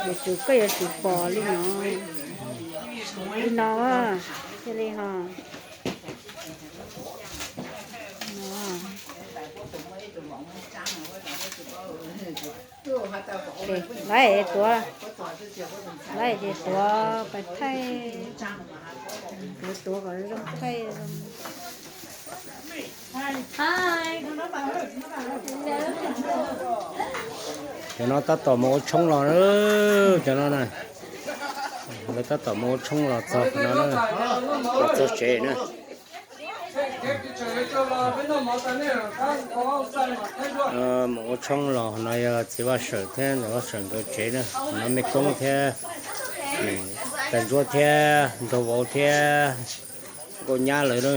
Yuav tsum koj yuav tsum pom li no, li no, cia li ho. Lawv tuav, lawv ces tuav pais thaij, tuav kom zoo thaij. Cov no tab tom mus ua tshoob los, cov no na, lawv tab tom mus ua tshoob los txog no, los txog tsev na. Mus ua tshoob los no yog txiv Vaj Sawm thiab ntxhais Vaj Sawm nkawd tsev na, no Mej Koob thiab Tais Ntsuab thiab Nraug Vauv thiab Nkauj Nyab lawv na.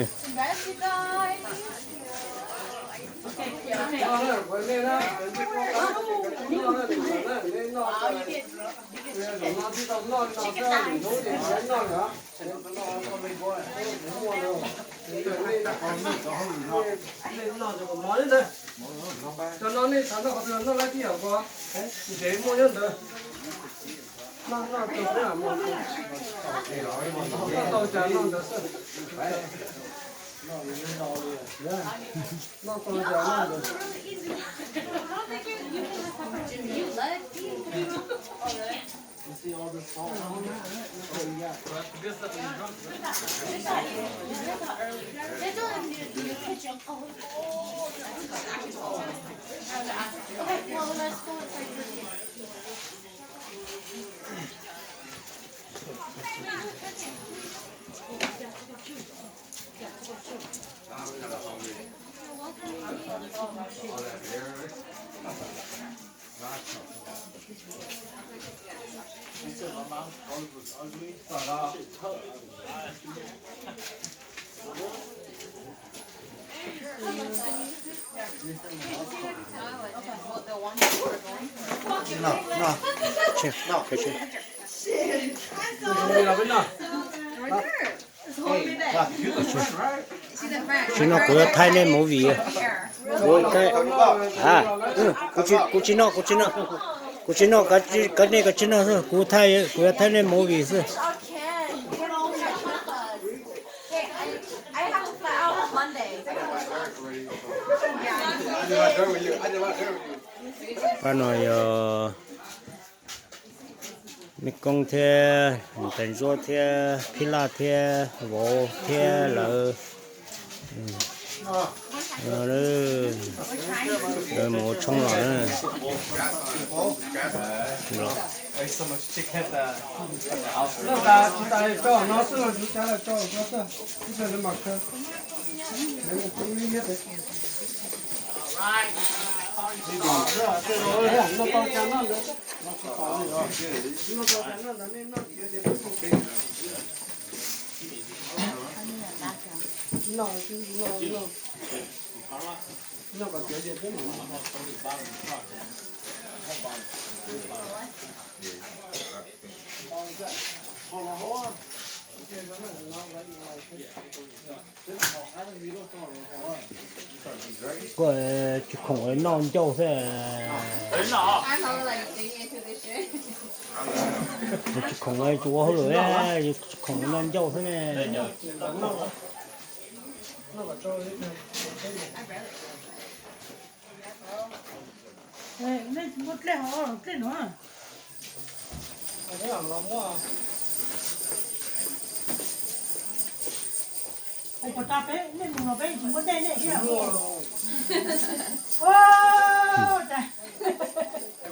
Cov no nej xav noj qhov twg noj laib tib yam nkaus, ntsev muaj nyob ntawd. Noj noj tau cas noj ntawd xwb. Noj tau cas noj ntawd. Tsis no kuv yuav thaij nej movie. Kuv tsis noj, kuv tsis noj, kuv tsis noj, nej kav tsij noj xwb, kuv thaij, kuv yuav thaij nej movie xwb. Pab no yog Mej Koob thiab Tais Ntsuab thiab Phij Laj thiab Vauv thiab lawv mus ua tshoob los na. Kuv tsis khoom noj ncauj xwb. Tsis khoom tsis ua hauj lwm, tsis khoom noj ncauj xwb ne. Nej tsis muaj dlej hov, dlej no. Ua pov rau peb, nej mus los peb tsis muaj dej nej thiab.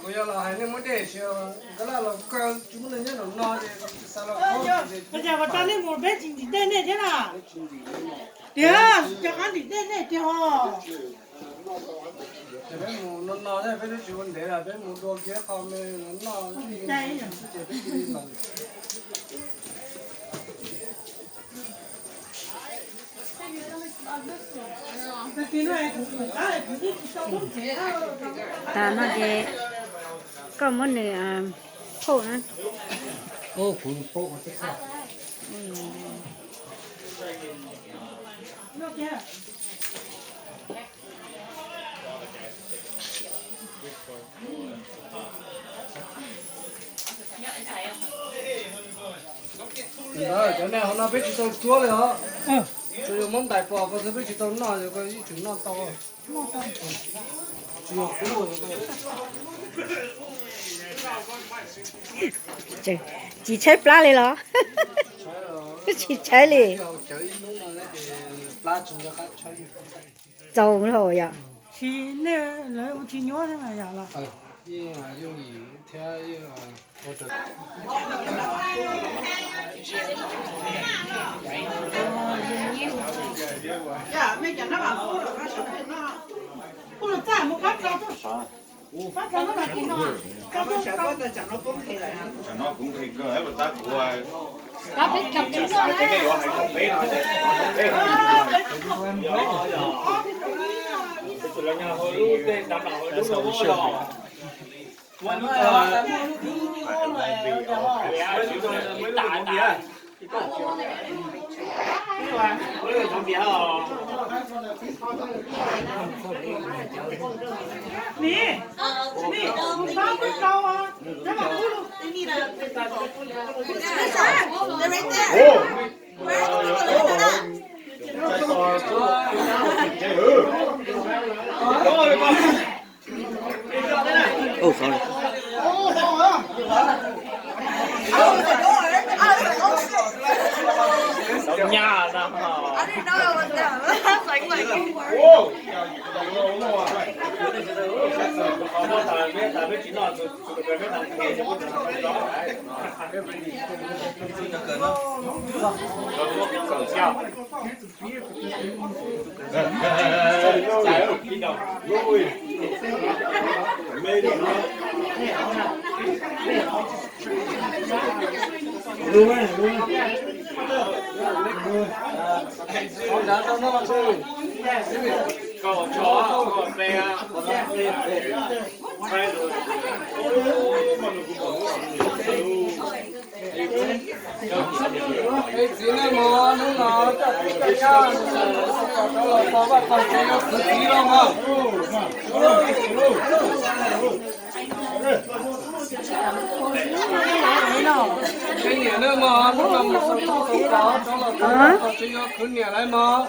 Kuv yog los hais nej muab dej, nkawd laj los kaw tsis muaj neeg nyob nram no ces xav los. Ua cas pov rau nej mus peb tsis ntim dej nej thiab na? Tiag, cov qab ntim dej nej tiag os. Ces peb mus no no thiab, peb twb tsis ua ntev lawm, peb mus dua kiag qho me noj xwb ces peb cia li lawm. Tas no ces koj muab nws phauj na. Kuv paub. Cov nej hauv no peb tsis tau tsuab li os. Tsuas yog muab ntais pos ko xwb, peb tsis tau noj, yog ko yeej tseem noj tau. Tsis tshaib plab li los? Tsis tshaib li. Txaus yom. Oh, sorry. Txiv neej mog, hnub no coj tib coj nyab mus xaus kom rov los txog vaj txog tsev yuav khwv txiv los mog. Peb niam neej mog, hnub no mus xaus tshoob xaus kos rov los txog vaj txog tsev yuav khwv niam lawm mog.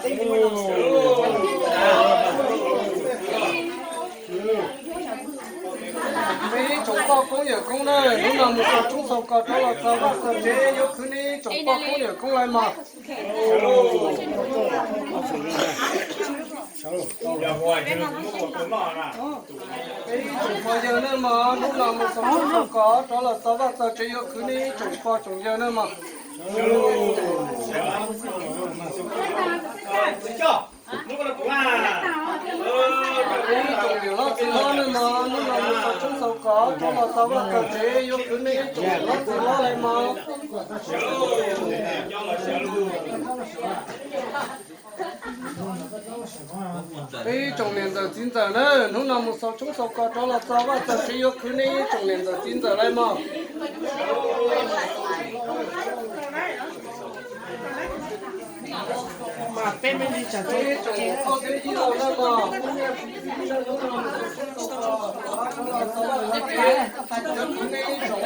Peb ib tsoom poj koob yawm koob na, hnub no mus xaus tshoob xaus kos rov los txog vaj txog tsev yuav khwv nej ib tsoom poj koob yawm koob lawm mog. Peb ib tsoom pog yawg neej mog, hnub no mus xaus tshoob xaus kos rov los txog vaj txog tsev yuav khwv nej ib tsoom pog tsoom yawg neej mog. Peb ib tsoom niam hlob txiv hlob neej mog, hnub no mus xaus tshoob xaus kos rov los txog vaj txog tsev yuav khwv nej ib tsoom niam hlob txiv hlob lawm mog. Peb ib tsoom niam ntxawm txiv ntxawm na, hnub no mus xaus tshoob xaus kos rov los txog vaj txog tsev yuav khwv nej ib tsoom niam ntxawm txiv ntxawm lawm mog. Peb ib tsoom niam hlob txiv hlob neej mog, hnub no mus xaus tshoob xaus kos rov los txog vaj txog tsev yuav khwv nej ib tsoom niam hlob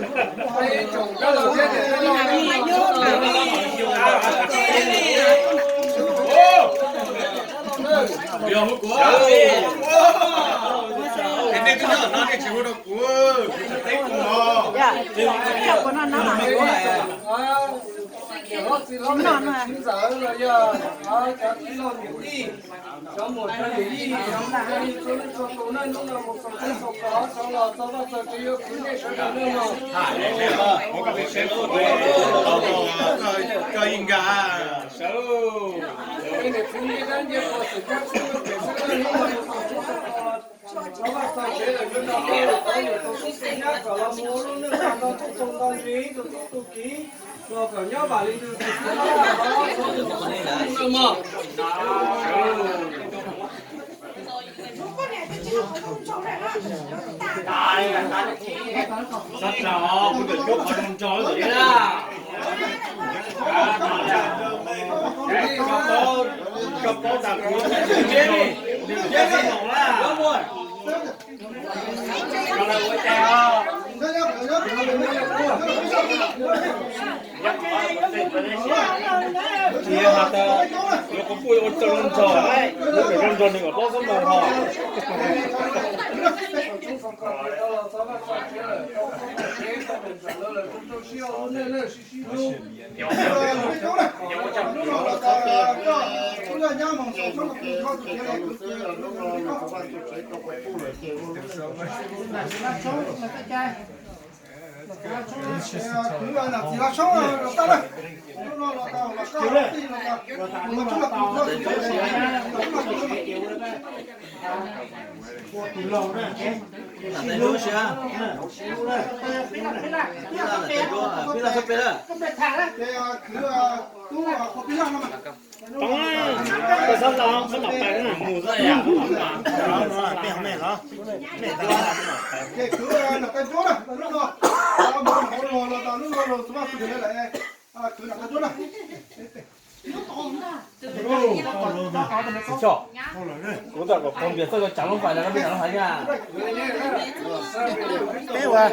txiv hlob lawm mog. Cov muam cov yij, cov muam cov yij, txhua leej txhua tus nej hnub no mus xaus tshoob xaus kos rov los txog vaj txog tsev yuav khwv nej sawv daws nej mog. Peb niam txiv ncej dab ncej puas xwm kab xwb pem xwb nej hnub no mus xaus tshoob xaus kos rov vaj txog tsev lawm yuav nrog peb lwm tus tub tub nyab kom los mus ua lub neej nto tub tub nto ntsis tus tub tus kiv, los kom nyob vam li tus tub tub nyab kom los ua lub neej mog. Kuv tab tom qaug npias txoj cov tsav lub fais no, koj peb cov lub fais na. Peb ua,